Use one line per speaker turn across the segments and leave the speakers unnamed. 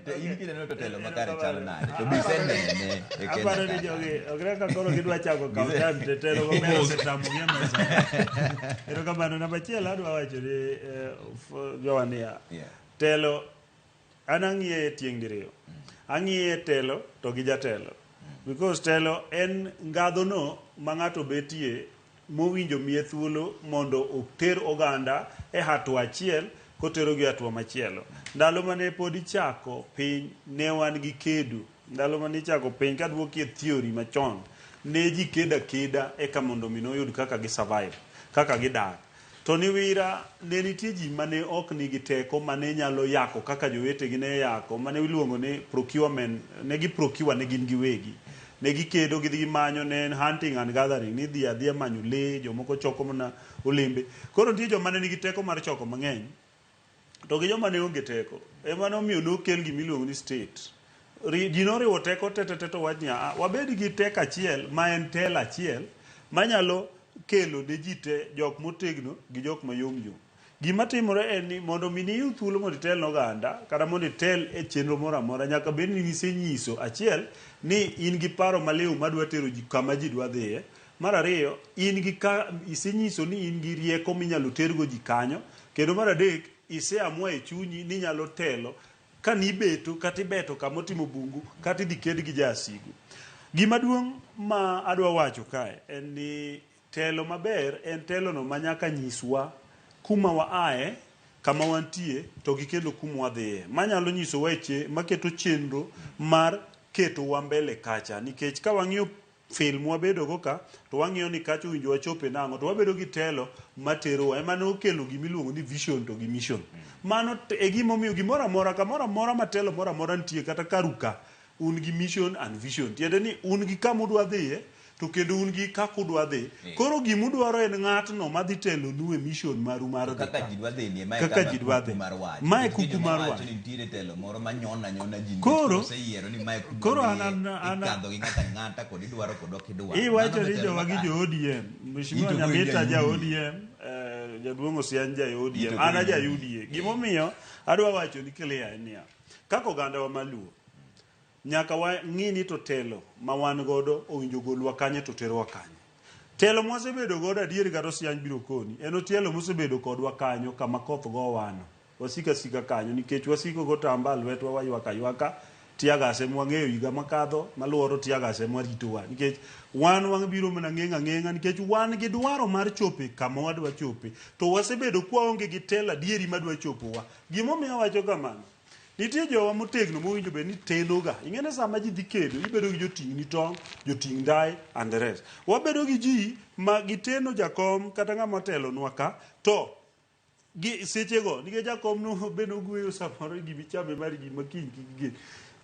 To in kineno to telo makare chalo nade? To be isenene e Kenya
Aparo ni
ka?
jogi ok ne ka koro gidwa chako kawo time to telo gomera osetamogi e mesa. Erokamano. Namba achiel adwa wacho ni jowa niya, telo an ang'iye e tieng' diriyo. Ang'iye telo to gi jatelo. Because telo en ngadhono ma ng'ato betie mowinjo miye thuolo mondo oter oganda e hatua achiel koterogi e hatua machielo. Ndalo mane pod ichako piny ne wan gi kedo. Ndalo mane ichako piny kaduoki e theory machon, ne ji kedo akeda eka mondo mi noyud kaka gi survive, kaka gidak. To niwira ne nitie ji mane ok nigi teko mane nyalo yako kaka jowetegi ne yako, mane iluongo ni procurement, ne gi procure ne gin giwegi. Ne gikedo gidhi gimanyo, ne en hunting and gathering, ni idhi adhiya manyo lee, jomoko choko mana olembe. Koro nitie joma ne nigi teko mar choko mang'eny, to gi joma ne onge teko. Ema nomiyo nokel gima iluongo ni state. Ji noriwo teko te te te to wach niya, "Ah, wabed gi teko achiel ma en telo achiel manyalo kelo ne ji te jok motegno gi jok mayom yom. Gima timore en ni mondo mi niyud thuolo mondo itel ne oganda kata mondo itel e chenro moro amora nyaka bed ni isenyiso achiel ni in gi paro maliw madwa tero ji kama ji dwa dhiye. Mar ariyo, in gi ka isenyiso ni in gi rieko minyalo tergo ji kanyo. Kendo mar adek, iseamua e chunyi ni inyalo telo ka nibeto kata ibeto kama otimo bungu kata idhi ked gi jasigu. Gima duong' ma adwa wacho kae en ni telo maber en telono ma nyaka nyiswa kuma waaye, kama wantie to gi kendo kuma wadhiye. Manyalo nyisowa e maketo chenro mar ketowa mbele kacha nikech ka wang'iyo Film wabedogo ka to wang'iyo ni kacha owinjo wachope nang'o to wabedo gi telo materowa. Ema ne okelo gima iluongo ni vision to gi mission. Mano e gima omiyo gimoro amora kamoro amora ma telo moro amora nitie kata karu ka un gi mission and vision. Tiende ni un gi kama udwa dhiye to kendo un gi kaka udwa dhi. Koro gima udwaro en ng'atno madhi telonu e mission maru mar dhi
Kaka ji dwa dhi ni mae
Kaka
kama
ji dwa
kuku
dhi.
mar wach.
Mae
Nikech
kuku
joma
mar
wacho
wach.
ni nitiere telo moro ma nyona nyona ji nikech
Koro
oseyiero ni mae kuma
koro an
dhiye,
an an
ikadho gi ng'ato ang'ata kod idwaro kod ok idwar.
Iwacho
Mano be
ni
telo
jowa gi
makare.
jo ODM. Mheshimiwa
In to koro in
Nyamita
ja
ja
UDA.
ODM, eh, jaduong' Osiany ja
In to
ODM,
koro
an
in
aja
ja
UDA. Gimomiyo adwa wacho ni clear en niya, kaka ogandawa maluo, Nyaka wang'i ni to telo ma wan godo owinjo golwa kanye to terwa kanye. Telo mwasebedo godo adier kata Osiany biro koni, en otielo mosebedo kodwa kanyo kama koth gowano. Wasiko asika kanyo nikech wasiko gotamba lwetwa waywak aywaka, teargas ema wang'eyo higa makadho, maluoro teargas ema ritowa nikech wan wabiro mana ng'eng' ang'eng'a nikech wan gi dwaro mar chope kama wadwa chope to wasebedo kwaonge gi telo adieri madwa chopowa. Gimomiyo awacho kamano, Nitie jowa motegno mowinjo bed ni tenoga. Ing'e ni sama ji dhi kedo, ibedo gi joting'ni tong', joting' ndae and the rest. Wabedo gi ji ma giteno jakom kata ng'ama otelonwa ka, to gi sechego nikech jakom no be nogweyo samoro gima ichame mar gima kiny kik gen.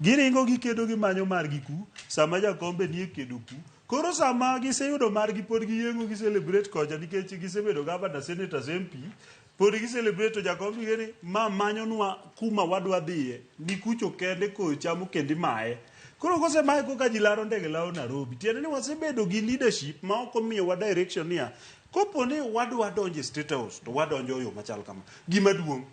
Giringo gikedo gimanyo margi ku, sama jakom be nie kedo ku. Koro sama giseyudo margi pod giyeng'o gi celebrate kocha nikech gisebedo governor, senators, MP, Pod gi celebrate to jakom ing'e ni ma manyonwa kuma wadwa dhiye ni kucho kende koyo chamo kendo imaye. Koro kosemaye koka ji laro ndege lawo Nairobi. Tiende ni wasebedo gi leadership ma ok omiyowa direction niya, kopo ni wadwa donjo e State House to wadonjo e yo machal kama. Gima duong',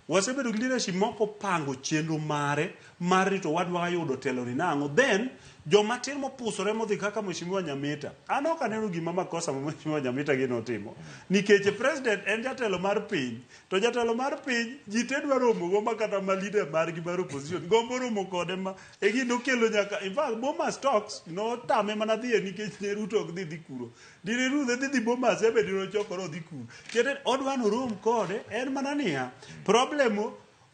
wasebedo gi leadership ma ok opango chenro mare mar ni to wadwa yudo telo ni nang'o. Then joma tin mopusore modhi kaka Mheshimiwa Nyamita. An ok aneno gima makosa ma Mheshimiwa Nyamita gi notimo. Nikech president en jatelo mar piny, to jatelo mar piny ji te dwa romo go ma kata ma leader margi mar opposition gombo romo kode ma e gino okelo nyaka in fact Bomas talks notame mana dhiye nikech ne Ruto ok dhi dhi kuro. Dine Ruto dhi dhi Bomas ebe dine ochokore odhi kuro. Tiende odwa norom kode en mana niya problem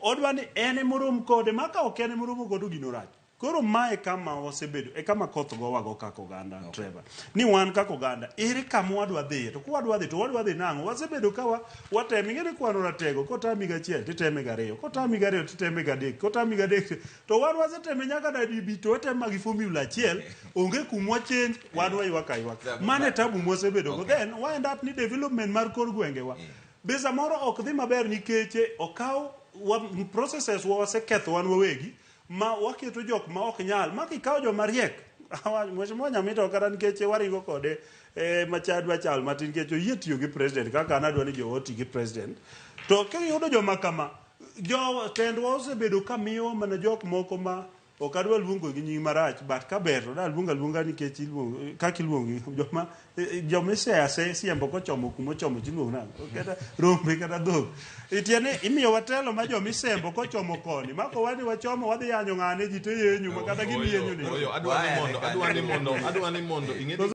odwa ni en emorom kode ma ka ok en emoromo kode to gino rach. Koro mae kama wasebedo e kama koth gowago kaka oganda Trevor. Ni wan kaka oganda ere kama wadwa dhiye to kwadwa dhi to wadwa dhi nang'o? Wasebedo ka wa, watemo ing'e ni kwano ratego kotami gachiel titeme gariyo kotami gariyo titeme gadek kotami gadek to wan waseteme nyaka dadibi to wateme gi formula achiel onge kumwa change wan waywak aywaka. Mano e tabu mwasebedo go. Then wa end up ni development mar kor gwengewa be samoro ok dhi maber nikech okaw wa, processes wa waseketho wan wawegi ma waketo jok ma ok nyal ma kikawo joma riek Mheshimiwa Nyamita kata nikech waringo kode e, machadwa chal matin nikech oyie tiyo gi president kaka an adwa ni jowa oti gi president to kiyudo joma kama Jo tendwa osebedo ka miyowa mana jok moko ma ok adwa luongo gi nying marach, but ka ber to da luongo aluonga nikech iluongo kaka iluongo joma joma iseya se siembo kochomo kuma ochomo tiluongo nang'o kata rombe kata dhok. Itiende ni imiyowa telo ma joma isembo kochomo koni mako wani wachomo wadhi yanyo ng'ane ji to yenyo ma kata gima
Oyo,
yenyo ni.
oyo, adwa ni mondo adwa ni mondo adwa ni mondo ing'e